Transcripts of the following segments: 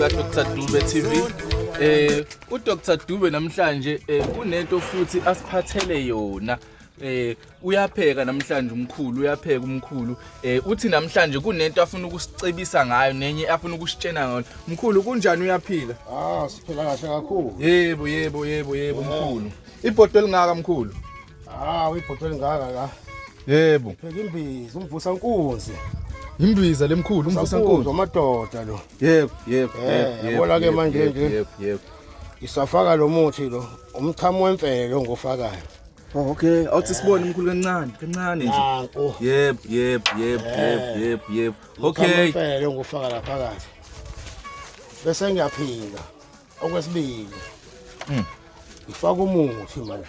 ka Dr Dube TV. UDr Dube namhlanje kunento futhi asiphathele yona. Uyapheka namhlanje umkhulu, uyapheka umkhulu. Uthi namhlanje kunento afuna ukusicebisa ngayo nenye afuna ukusitshena ngayo. Mkhulu, kunjani, uyaphila? Ah, siphila kahle kakhulu. Yebo, yebo, yebo, yebo mkhulu. Ibhodo elingaka, mkhulu. Ah, ibhodo elingaka la. Yebo. Pheka imbiza, umvusa nkunzi. Imbiza lemkhulu, umvusa nkunzi. Amadoda lo. Yebo. Yabona ke manje nje. Yebo. Isafaka lo muthi lo, umchamo wemfelo ngofakayo. Oh, okay. Awuthi sibone mkhulu, kancane, kancane nje. Nanku. Yebo. Okay. Okay. Umfelo ngofaka la phakathi. Bese ngiyaphinda. Okwesibili. Ngifaka umuthi manje.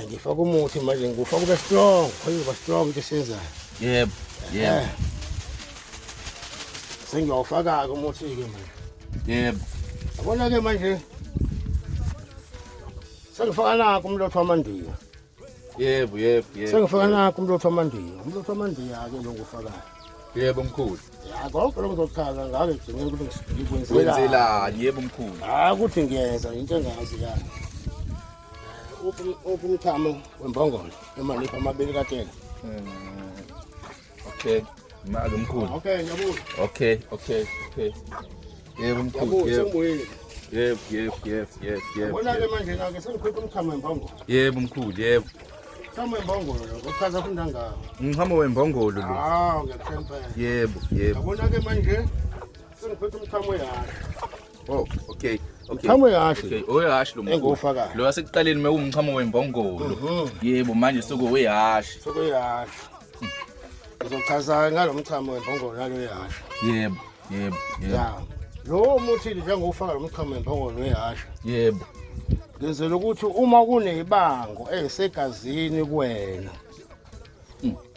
Ngifaka umuthi manje, ngifaka ube strong, khona uba strong into esiyenzayo. Yebo. Sengiyawufaka-ke umuthi-ke manje. Yabona ke manje. Sengifaka nakho umlotha wamandiya. Yebo. Sengifaka nakho umlotha wamandiya. Umlotha wamandiya ke lo ngufakayo. Yebo mkhulu. Ya, konke lokho ngizochaza ngake ekugcineni ukuthi ngikwenzelani. Wenzelani, yebo mkhulu. Hayi ukuthi ngiyenza into engazi yani. Uphi umthamo wembongolo emalipha amabili katela? Okay. Mali mkhulu. Okay, ngiyabuya. Okay. Yebo mkhulu. Ngiyabuya, Yebo. sengibuyile. Yebo. Yabona ke manje na ke sengikhipha umthamo wembongolo. Yebo mkhulu, yebo. Umthamo wembongolo lo uchaza futhi ngawo. Umchamo wembongolo lo. Ah, ngiyakuthemba. Yebo. Yabona ke manje sengiphethe umthamo wehhashi. Oh, okay. Okay. Umthamo wehhashi. Okay, owehashi lo mkhulu. Engiwufakayo. Lo wasekuqaleni mewumchamo wembongolo. Yebo, manje sekuwehhashi. Sokuyihhashi. Ngizochaza ngalo mchamo wembongolo nalo ihhashi. Yebo. Ya. Lo muthi njengofaka lo mchamo wembongolo wehhashi. Yebo. Ngenzela ukuthi uma kunebango esegazini kuwena,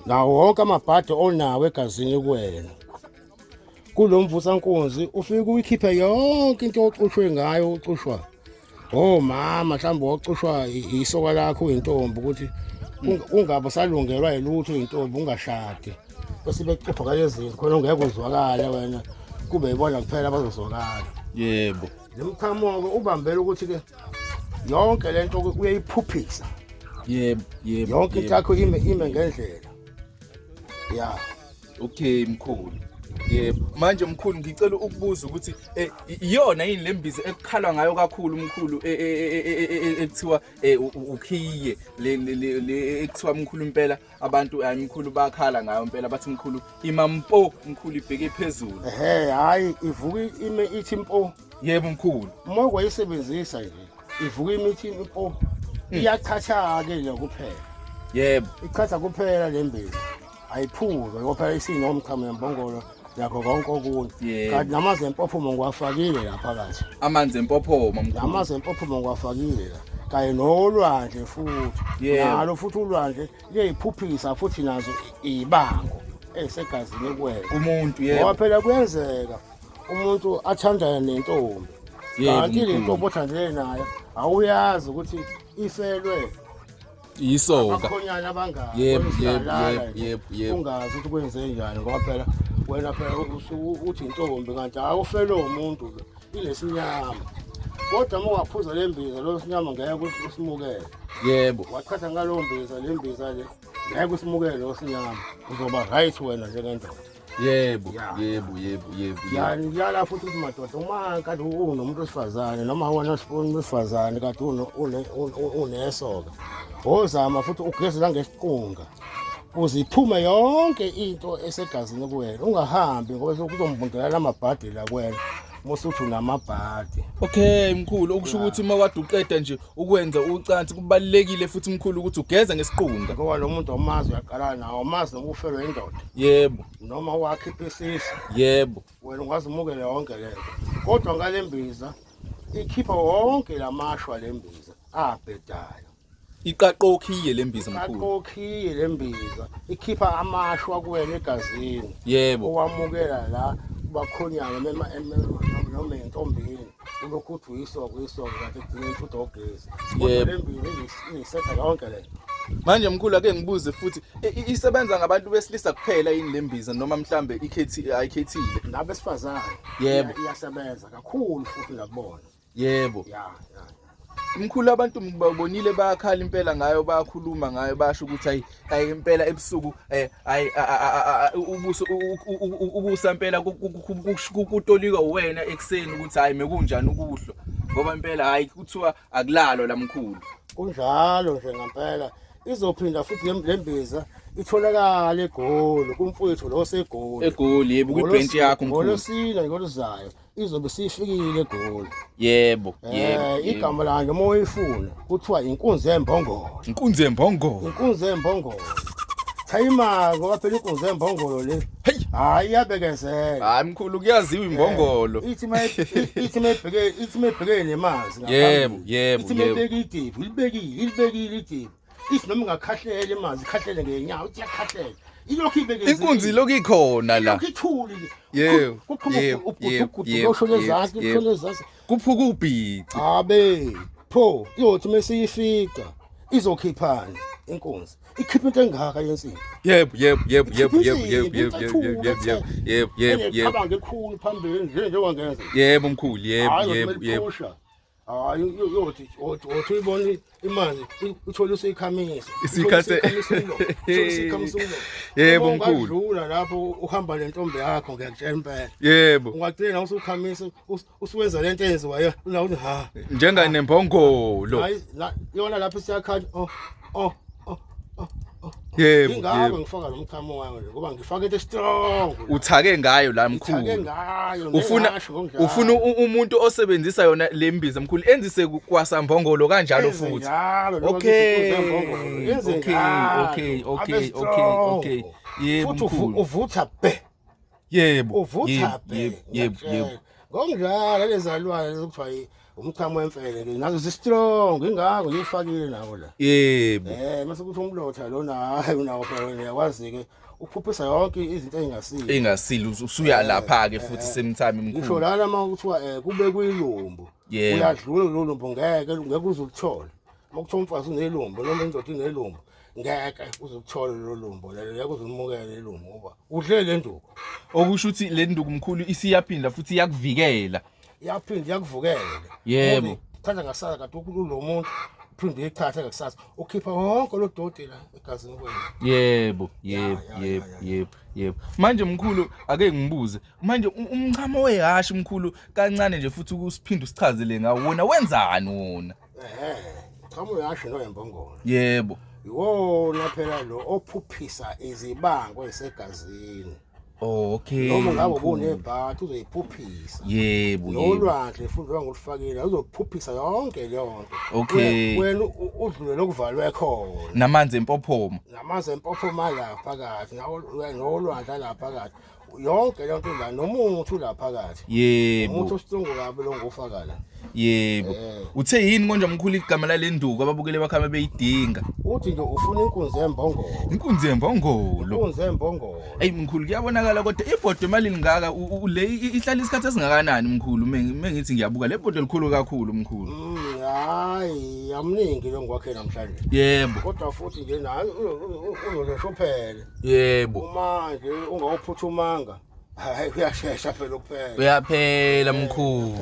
nawo wonke amabhadi onawo egazini kuwena, kulo mvusankunzi ufike uyikhiphe yonke into ocushwe ngayo, ucushwa omama, mhlawumbe wocushwa isoka lakho uyintombi, ukuthi ungabe usalungelwa yilutho uyintombi, ungashadi, bese becupha ngalezi zinto khona ungeke uzwakale wena, kube yibona kuphela abazozwakala. Yebo. Le mchamo-ke ubambela ukuthi-ke yonke le nto uyayiphuphisa. Yebo. Yonke into yakho ime ngendlela, ya. Okay mkhulu. Yebo. Manje mkhulu, ngicela ukubuza ukuthi iyona yini lembiza ekukhalwa ngayo kakhulu mkhulu, ekuthiwa ukhiye le ekuthiwa mkhulu impela abantu, hayi mkhulu, bakhala ngayo impela, bathi mkhulu imampo mkhulu, ibheke phezulu? Ehe, hayi, ivuka ime ithi mpo. Yebo mkhulu. Uma kwayisebenzisa nje ivuka imithi impo, iyachatha-ke nje kuphela. Ichatha kuphela le mbiza, ayiphuzwa ngoba phela isinomchamo yembongolo yakho konke okunye. Kanti namanzi empophoma ngiwafakile la phakathi. Amanzi empophoma mkhulu. Namanzi empophoma ngiwafakile la kanye nolwandle futhi. Nalo futhi ulwandle liyayiphuphisa futhi nazo ibango ey'segazini kuwena. Kumuntu, yebo. Ngoba phela kuyenzeka umuntu athandane nentombi, kanti le ntombi othandene nayo awuyazi ukuthi ifelwe Yisoka. abakhonyana abangaki. Yebo. Ungazi ukuthi kwenze njani, ngoba phela wena phela usuke uthi intombi, kanti awufelwe umuntu lo, inesinyama. Kodwa uma ungaphuza le mbiza, lo sinyama ngeke usimukele. Waqhatha ngalowo mbiza, le mbiza le ngeke usimukele lo sinyama, uzoba right wena njengendoda. Yebo. Ya. Yebo. Yani ngiyala futhi ukuthi madoda, uma kade unomuntu wesifazane noma wena umuntu wesifazane kade unesoka, wozama futhi ugeze ngesiqunga uze iphume yonke into esegazini kuwena. Ungahambi ngoba kuzombundelana amabhadi la kuwena musuthi unamabhadi. Okay mkhulu, okusho ukuthi uma kade uqeda nje ukwenza ucansi, kubalekile futhi mkhulu ukuthi ugeze ngesiqunga. Ngoba lo muntu awumazi, uyaqala nawo, awumazi noma ufelwe indoda noma wakhipha isisu. Wena ungazimukela yonke lento, kodwa ngale mbiza ikhipha wonke lamashwa, le mbiza abhedayo. Iqaqokhiye lembiza mkhulu. Aqokhiye le mbiza, ikhipha amashwa kuwena egazini owamukela la kubakhonyana noma entombini, ulokhu uthi uyisoka uyisoka, kanti ekugcineni futhi awugezi. Kodwa le mbiza iyisetha yonke le nto. Manje mkhulu ake ngibuze futhi isebenza ngabantu besilisa kuphela yini lembiza noma mhlambe ikhethi ayikhethile? Nabesifazane. Yebo. Iyasebenza kakhulu futhi nakubona. Yebo. Ya, ya. Mkhulu abantu ngibabonile bayakhala impela ngayo bayakhuluma ngayo basho ukuthi ayi ayi impela ebusuku eh ayi ubuso ukusa impela kutolikwa uwena ekuseni ukuthi hayi mekunjani ukuhlwa ngoba impela hayi kuthiwa akulalwa la mkhulu. Kunjalo nje ngempela izophinda futhi le mbiza itholakala eGoli kumfowethu lo oseGoli. EGoli yebo kwi-branch yakho mkhulu. Ngolwesine ngoluzayo izobe sifikile eGoli. Yebo, yebo. Igama layo noma uyifuna kuthiwa inkunzi yembongolo. Inkunzi yembongolo. Inkunzi yembongolo. Cha imali ngoba phela inkunzi yembongolo le. Hey. Hayi iyabekezela. Hayi mkhulu kuyaziwa imbongolo. Ithi ithi mayibheke ithi mayibheke nemanzi ngaphambili. Yebo, yebo, Ithi mayibeke idiphu, ilibekile, ilibekile idiphu. Ithi noma ingakhahlele imanzi, ikhahlele ngenyawo, ithi iyakhahlela. Ilokhu ibekezile. Inkunzi ilokhu ikhona la. Ilokhu ithuli. Yebo, Kuqhuma yebo, yebo, ugudu yebo, loshona yebo, ezansi, yebo. lushona ezansi. Kuphuka ubhici. Abe, pho iyothi mesiyifica izokhiphani inkunzi. Ikhipha into engaka yensimbi. Yebo, yebo, yebo, yebo, yebo, yebo, yebo, yebo, yebo, yebo, yebo, yebo, yebo. Eneqhabange elikhulu phambili nje njengoba ngenza. Yebo mkhulu, yebo, Hayi yebo, yebo. yebo. Hayi uyothi othi othi uyibona imanzi uthole usuyikhamisa. Isikhathe- Uthole usuyikhamisa umlomo. Yebo, Uma mkhulu. Ungadlula lapho uhamba nentombi yakho ngiyakutshela impela. Yebo. Ungagcina usukhamisa usuwenza lento eyenziwayo una uthi ha. Njenganembongolo. Hayi yona lapho siyakhanya oh oh oh oh. oh. Yebo, Ingakho yebo. ngifaka lo mchamo wami nje ngoba ngifaka into strong. Uthake ngayo la Ngithake mkhulu. ngayo Ufuna ngingasho ngokunjalo. ufuna umuntu osebenzisa yona lembiza mkhulu enzise kwasambongolo kanjalo Enze futhi. njalo, njengoba Okay. ngithi inkunzi yembongolo, enze Okay, njalo, okay, okay, abe okay, strong. okay. Yebo Futhi mkhulu. uvutha bhe Yebo. uvutha Yebo, bhe yebo, yebo, yebo. ngiyakutshela. Ngokunjalo lezalwane ekuthiwa umchamo wemfene ke nazo zi-strong ingakho ngiyifakile nawo la. Yebo. Mase kuthi umlotha lona hayi unawo phela wena uyakwazi-ke ukuphuphisa yonke izinto ey'ngasile. Engasile usuya lapha ke futhi same time Ngisho mkhulu. lana uma kuthiwa kubekwe ilumbu Yebo. uyadlula lolo lumbu ngeke ngeke uze uluthole. Uma kuthiwa umfazi unelumbu noma indoda inelumbu ngeke uze uthole lolo lumbu lelo ngeke uze ulimukele ilumbu ngoba udle le nduku. Okusho ukuthi le nduku mkhulu isiyaphinda futhi iyakuvikela. Iyaphinda iyakuvukela. Yebo. Uthi, Thatha ngasasa kade ukhulula lo muntu uphinde uyithathe ngakusasa ukhipha wonke lo doti la egazini kwenu. Yebo, yebo, Ya, ya, yebo, ya, ya. yebo, yebo. Manje mkhulu ake ngibuze. Manje umchamo wehhashi mkhulu kancane nje futhi ukusiphinde usichazele ngawo wona wenzani wona? Ehhe. Chamo uyasho noyembongolo. Yebo. Iwona phela lo ophuphisa izibango ezisegazini. Oh, okay. Noma ngabe mkhulu. ubunebhathi uzoyiphuphisa. Yebo, yebo. Nolwandle futhi njengoba ngilufakile uzophuphisa yonke leyo nto. Okay. Wena udlule lokuvalwe khona. Namanzi empophoma. Namanzi empophoma la phakathi nawo nolwandle la phakathi. Yonke leyo nto la nomuthi la phakathi. Yebo. Umuthi osihlungu kabi lo ngofaka la. Yebo. Uthe yini konje mkhulu igama lalenduku ababukele bakhame beyidinga? Uthi nje ufuna inkunzi yembongolo. Inkunzi yembongolo. Inkunzi yembongolo. Ey mkhulu kuyabonakala kodwa ibhodo imali lingaka le ihlala isikhathi esingakanani mkhulu mengithi ngiyabuka le bhodo likhulu kakhulu mkhulu. Hayi amningi lo ngiwakhe namhlanje. Yebo. Kodwa futhi nje nayo uzoshophele. Yebo. Uma nje ungawuphuthumanga hayi uyashesha phela ukuphela. Uyaphela mkhulu.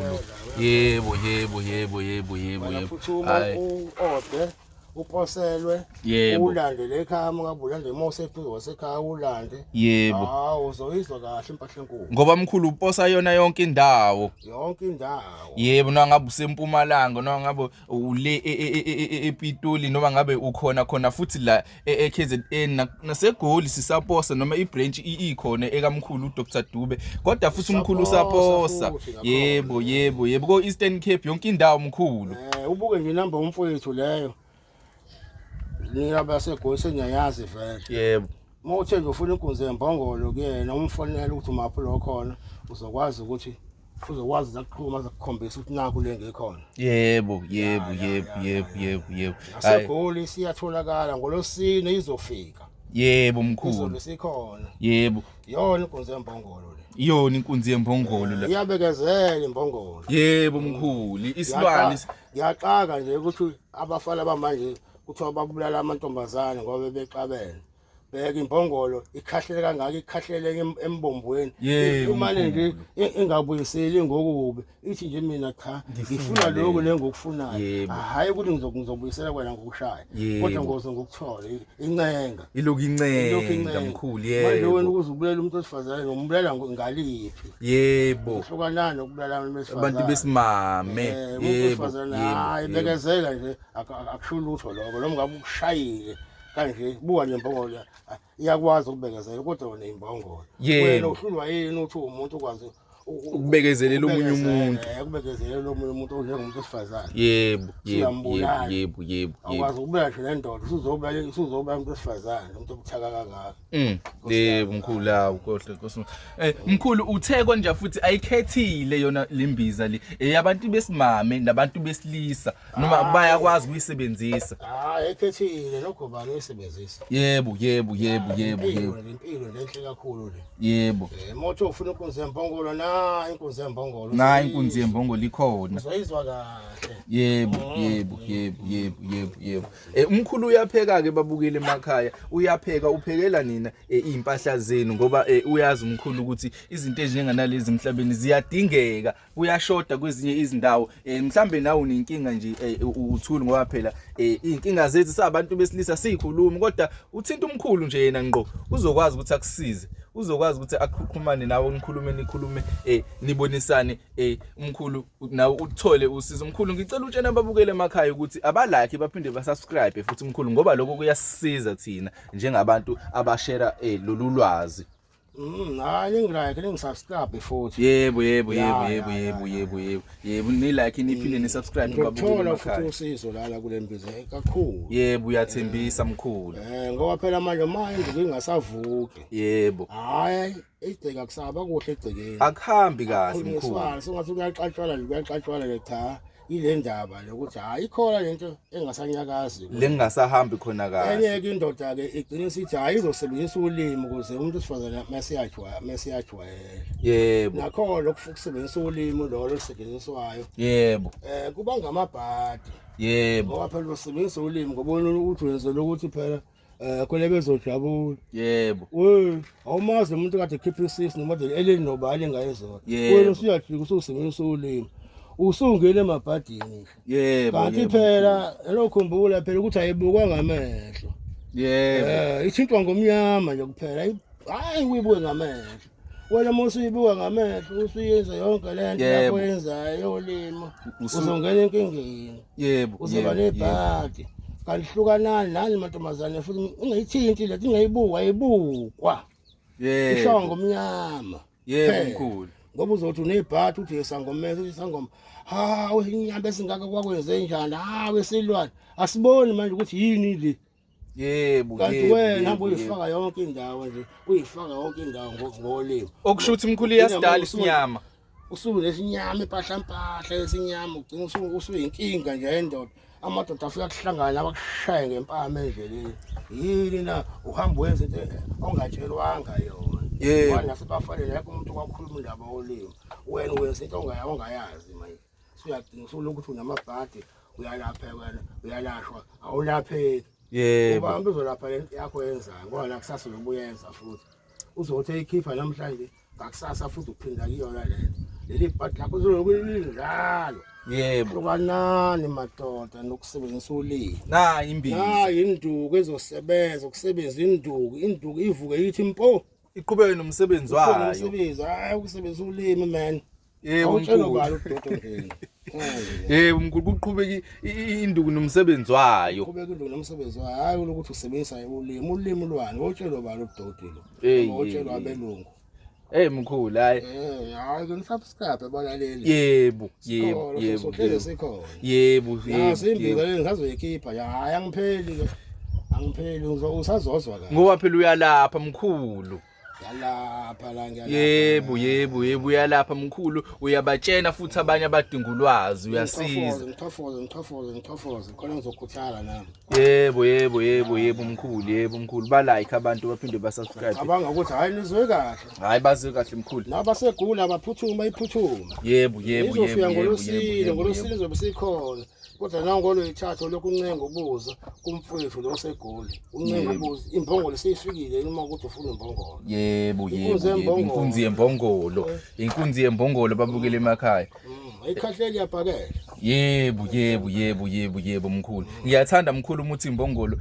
Yebo yebo yebo yebo yebo Wena yebo. phuthuma Hayi. u-ode uposelwe Yebo. ulande lekhaya uma ngabe ulande uma useduze wasekhaya ulande. Yebo. Hawu uzoyizwa kahle impahla enkulu. Ngoba mkhulu uposa yona yonke indawo. Yonke indawo. Yebo noma ngabe usempumalanga noma ngabe ule ePitoli noma ngabe ukhona khona futhi la e-KZN naseGoli sisaposa noma ibranch ikhona ekamkhulu uDr Dube kodwa futhi umkhulu Usaposa usaposa. futhi nakhona. Yebo yebo yebo ko Eastern Cape yonke indawo mkhulu. Ubuke nje inamba umfowethu leyo. Nina baseGoli seniyayazi vele. Yebo. Uma uthe nje ufuna inkunzi yembongolo kuyena umfonela ukuthi umaphi lo khona uzokwazi ukuthi uzokwazi ukuxhuma azakukhombisa ukuthi naku le ngikhona. Yebo yebo yebo yebo yebo yebo. Hayi. NaseGoli siyatholakala ngolosine izofika. Yebo mkhulu. Izobe sikhona. Yebo. Yona inkunzi yembongolo le. Iyona inkunzi yembongolo la. Iyabekezela imbongolo. Yebo mkhulu, isilwane Ngiyaxaka nje ukuthi abafana bamanje Kuthiwa babulala amantombazane ngoba bebexabene. Bheka imbongolo ikhahlele kangaka ikhahlele embombweni. Imane nje ingabuyiseli ngokubi. Ithi nje mina cha ngifuna lokhu lengokufunayo. Hhayi ukuthi ngizobuyisela kwena ngokushaya. Kodwa ngoze ngokuthola incenga. Ilokhu incenga mkhulu yebo. Manje wena ukuze ubulele umuntu wesifazane ngombulala ngaliphi? Yebo. Hlukanani nokubulala abantu besifazane. Abantu besimame. Yebo. Hayi bekezela nje akusho lutho lokho noma ngabe ukushayile kanje buka nje imbongolo iyakwazi ukubekezela kodwa wena imbongolo. Wena uhlulwa yini uthi umuntu ukwazi ukubekezelela omunye umuntu ukubekezelela omunye umuntu onjengomuntu wesifazane yebo yebo yebo yebo awukwazi ukubeka nje nendoda usuzobeka usuzobeka umuntu wesifazane umuntu obuthaka kangaka Yebo mkhulu hawu kohle nkosi. Eh mkhulu uthe konje futhi ayikhethile yona lembiza le eyabantu besimame nabantu besilisa noma bayakwazi ukuyisebenzisa. Hayi ayikhethile nogobani uyisebenzisa. Yebo yebo yebo yebo yebo. Impilo lenhle kakhulu le. Yebo. Eh mothi ufuna inkunzi yembongolo na inkunzi yembongolo. Na inkunzi yembongolo ikhona. Uzoyizwa kahle. Yebo yebo yebo yebo yebo yebo. Eh, umkhulu uyapheka ke babukele emakhaya uyapheka uphekela nina eh, izimpahla zenu ngoba eh, uyazi umkhulu ukuthi izinto ezinjenganalezi emhlabeni ziyadingeka kuyashoda kwezinye izindawo mhlambe nawe unenkinga nje uthuli ngoba phela izinkinga zethu sabantu besilisa sikhulumi kodwa uthinta umkhulu nje yena ngqo uzokwazi ukuthi akusize uzokwazi ukuthi aqhumane nawe nikhulume nikhulume nibonisane umkhulu nawe uthole usizo mkhulu ngicela utshena ababukele emakhaya ukuthi abalike baphinde basubscribe futhi mkhulu ngoba lokho kuyasisiza thina njengabantu abashera lolu lwazi. Hayi ningilike ningisubscribe futhi. Yebo yebo yebo yebo yebo yebo yebo yebo ni like niphinde ni subscribe babukele emakhaya. Futhi usizo lala kule mbizo kakhulu. Yebo uyathembisa mkhulu. Eh ngoba phela manje manje ngingasavuki. Yebo. Hayi Igceke akusaba kuhle egcekeni. Akuhambi kahle mkhulu. Sengathi kuyaxatshwana nje kuyaxatshwana nje cha ile ndaba le ukuthi hayi ikhona lento engasanyakazi. Lengasahambi khona kahle. Enye ke indoda ke igcina isithi hayi izosebenzisa ulimi ukuze umuntu wesifazane mesiyajwayela mesiyajwayela. Yebo. Nakho lokhu ukusebenzisa ulimi lolo olusetshenziswayo. Yebo. Eh kuba ngamabhadi. Yebo. Ngoba phela usebenzisa ulimi ngoba ukuthi wenzela ukuthi phela Eh khona bezojabula. Yebo. We, awumazi umuntu kade ekhipha isisu noma nje elinobani ngayizona. Wena usuyajika ususebenzisa ulimi. Usungena emabhadini. Yebo. Kanti phela elokhumbula phela ukuthi ayibukwa ngamehlo. Yebo. Eh ithintwa ngomnyama nje kuphela. Hayi uyibuke ngamehlo. Wena uma usuyibuka ngamehlo usuyenza yonke le nto yakho yenzayo yolimo uzongena enkingeni. Yebo. Uzoba nebhadi. Kanti hlukanani nani mantombazane futhi ungayithinti le ungayibukwa ayibukwa. Yebo. Ishongo ngomnyama. Yebo mkhulu. Ngoba uzothi unebhadi uthi yesangomeza uthi isangoma. Hawu inyama esingaka kwakwenze njani? Hawu isilwane. Asiboni manje ukuthi yini le. Yebo, Kanti yebo, wena yebo, hamba yebo. uyifaka yonke indawo nje, uyifaka yonke indawo ngolimi. Okusho ukuthi mkhulu iyasidala isinyama. Usuke nesinyama impahla mpahla esinyama ugcina usuyinkinga nje yendoda. Amadoda afika kuhlangana abakushaye ngempama endleleni. Yini na uhamba wenza into ongatshelwanga yona. Yebo. Wena sebafanele yakho umuntu kwakhuluma indaba yolimi. Wena wenza into ongayazi manje. Usuyadinga usulokhu uthi unamabhadi uyalapheka wena uyalashwa awulapheki. Yebo. Uba uzolapha le nto yakho yenzayo ngoba la kusasa uzobuyenza futhi. Uzothi eyikhipha namhlanje ngakusasa futhi uphinda kuyona le nto. Leli bhadi lakho uzolokhu linjalo. Yebo. Hlukanani madoda nokusebenzisa ulimi. Na imbiza. Nayi induku ezosebenza ukusebenza induku, induku ivuke ithi mpo. Iqhubeke nomsebenzi wayo. Umsebenzi hayi ukusebenzisa ulimi man. Yebo Awutshelwa mkhulu. bani udodo nje. Yebo mkhulu kuqhubeka induku nomsebenzi wayo. Qhubeka induku nomsebenzi wayo hayi ukuthi usebenzisa ulimi ulimi lwani wotshelwa bani udoti lo. Wotshelwa abelungu. Hey mkhulu hayi. Eh hayi ke nisubscribe abalaleli. Yebo yebo yebo. Sohleze sikhona. Yebo yebo. Nasimbiza le ngisazoyikhipha ya hayi angipheli ke. Angipheli usazozwa kahle. Ngoba phela uyalapha mkhulu. Yalapha la ngiyalapha. Yebo yebo yebo uyalapha mkhulu uyabatshena futhi abanye abadinga ulwazi uyasiza. Ngithofoze ngithofoze ngithofoze khona ngizokhuthala nami. Yebo yebo yebo yebo mkhulu yebo mkhulu ba like abantu baphinde ba subscribe. Cabanga ukuthi hayi nizwe kahle. Hayi bazwe kahle mkhulu. Nabasegula baphuthuma iphuthuma. Yebo yebo yebo. Izofika ngolosile ngolosile izobe sikhona. Kodwa nangolweyithathu lokhu uncenga ubuza kumfowethu lo oseGoli, uncenga Yebo. ubuza imbongolo seyifikile yini uma kuthi ufuna imbongolo. Yebo, Inkunzi yebo, yebo, yembongolo. inkunzi yembongolo, inkunzi yembongolo babukele emakhaya. Ayikhahleli yabhakela. Yebo, yebo, yebo, yebo, yebo mkhulu. Ngiyathanda mkhulu uma uthi imbongolo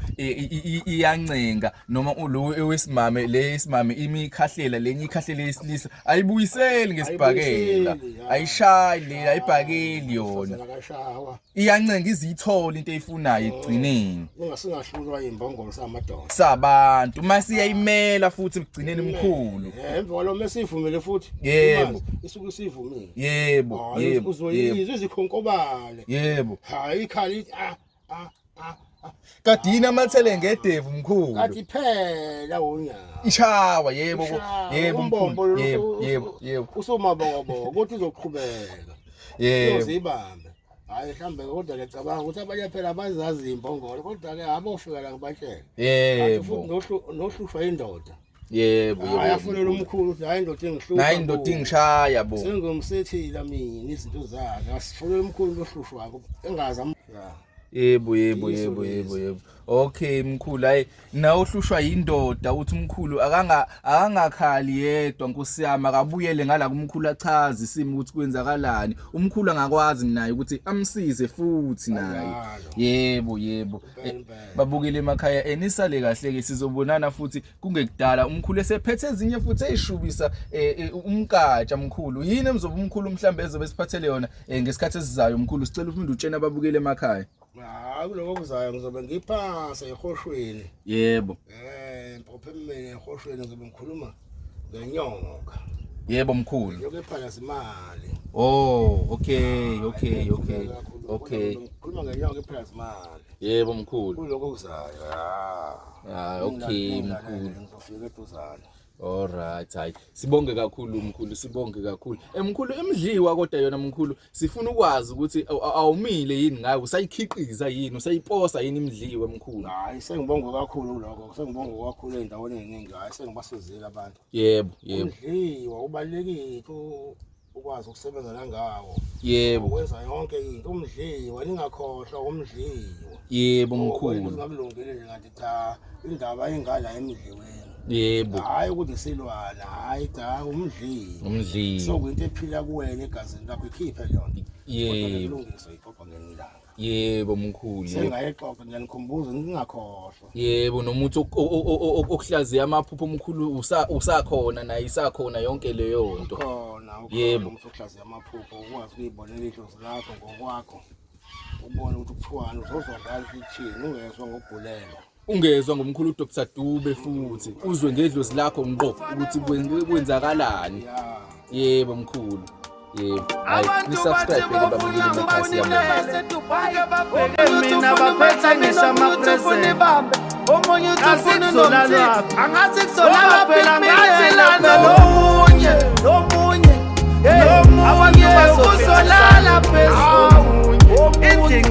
iyancenga noma lo owesimame le isimame imikhahlela lenye ikhahlela yesilisa ayibuyiseli ngesibhakela. Ayibuyiseli, ya. Ayishayi le ayibhakeli yona. Akashawa. Iyancenga iziyithole into eyifunayo ekugcineni. Ungasingahlulwa imbongolo samadoda. Sabantu masiyayimela futhi ekugcineni mkhulu. Emva kwalo mesivumile futhi. Yebo. Imazi, Isuke isivumile. Yebo, Hayi, yebo, yebo. uzoyizwa izikhonkobale. Yebo. Hayi ikhala ithi ah ah ah. ah. Kade inamathele ngedevu mkhulu. Kathi phela unyaka. Ishawa yebo Ishawa, yebo umbombo mkhulu lo yebo yebo yebo Usumabokoboko ukuthi uzoqhubeka. yebo Uyozibambe. Hayi mhlambe kodwa ngiyacabanga ukuthi abanye phela bazazi imbongolo kodwa ke abofika la ngibatshele. Kanti futhi yebo nohlushwa indoda. yebo Hayi yebo afonela umkhulu ukuthi hayi indoda ingihlupha. nayi indoda ingishaya bo Sengimsethila mina izinto zakhe. Asifonele umkhulu lohlushwako engazi ya. Yebo yebo Yiso yebo lesi. yebo yebo okay mkhulu, hayi nawe uhlushwa yindoda uthi umkhulu akangakhali yedwa nkosi yami, akabuyele ngala kumkhulu achaze isimo ukuthi kwenzakalani, umkhulu angakwazi naye ukuthi amsize futhi naye. Kanjalo. Yebo yebo. Impela, impela. Babukele emakhaya, enisale kahle ke, sizobonana futhi kungekudala umkhulu esephethe ezinye futhi eyishubisa umkatsha. Mkhulu, yini emzobe umkhulu mhlambe ezobe siphathele yona ngesikhathi esizayo mkhulu? Sicela uphinde utshene ababukele emakhaya. Hayi kuloko kuzayo ngizobe ngiphasa ehoshweni. Yebo. Mpophe mina ehoshweni ngizobe ngikhuluma ngenyoka. Yebo mkhulu. Inyoka ephalaza imali. Oh, okay okay okay okay. Ngikhuluma ngenyoka ephalaza imali. Yebo mkhulu. Kuloko kuzayo. Ah. Ah, okay mkhulu. Ngizofika eduzane. Alright, hayi. Sibonge kakhulu mkhulu, sibonge kakhulu. Mkhulu imidliwa kodwa yona mkhulu, sifuna ukwazi ukuthi awumile yini ngayo, usayikhiqiza yini, usayiposa yini imidliwa mkhulu? Hayi sengibonga kakhulu lokho, sengibonga kakhulu ey'ndaweni ey'ningi, hayi sengibasizile abantu. Yebo, yebo. Umdliwa ubalulekile ukwazi ukusebenza nangawo. Yebo. Ukwenza yonke into umdliwa, ningakhohlwa umdliwa. Yebo mkhulu. Kungakulungile nje kanti cha indaba ingala emdliweni. Yebo. Hayi ukuthi silwana, hayi cha umdliwa. Umdliwa. So kuyinto ephila kuwena egazini lakho, ikhiphe leyo nto. Yebo. Kulungile soyixoxa ngelinye ilanga. Yebo mkhulu. Yebo. Sengayixoxa ngiyanikhumbuza ningakhohlwa. Yebo, nomuthi okuhlaziya amaphupho omkhulu usakhona naye, isakhona yonke leyo nto. Khona Yebo. ukhona umuthi okuhlaziya amaphupho, ukwazi ukuyibonela idlozi lakho ngokwakho. Ubone ukuthi kuthiwani, uzozwa ngalo ukuthi ithini, ungezwa ngokubhulelwa. Ungezwa ngomkhulu uDr Dube futhi uzwe ngedlozi lakho ngqo ukuthi kwenzakalani. Ya. Yebo mkhulu. Yebo. Hayi Abantu ni subscribe bathi ke babukeli bafuna emakhaya, siyabonga. Bonke Mina baphethe ngisho ama-present. Omunye uthi ufuna Asikuzolalwaphi. unomthi angathi kuzolalwa Ngoba phela ngathi lana lomunye lomunye lomunye abantu uzolala phezulu Indinga.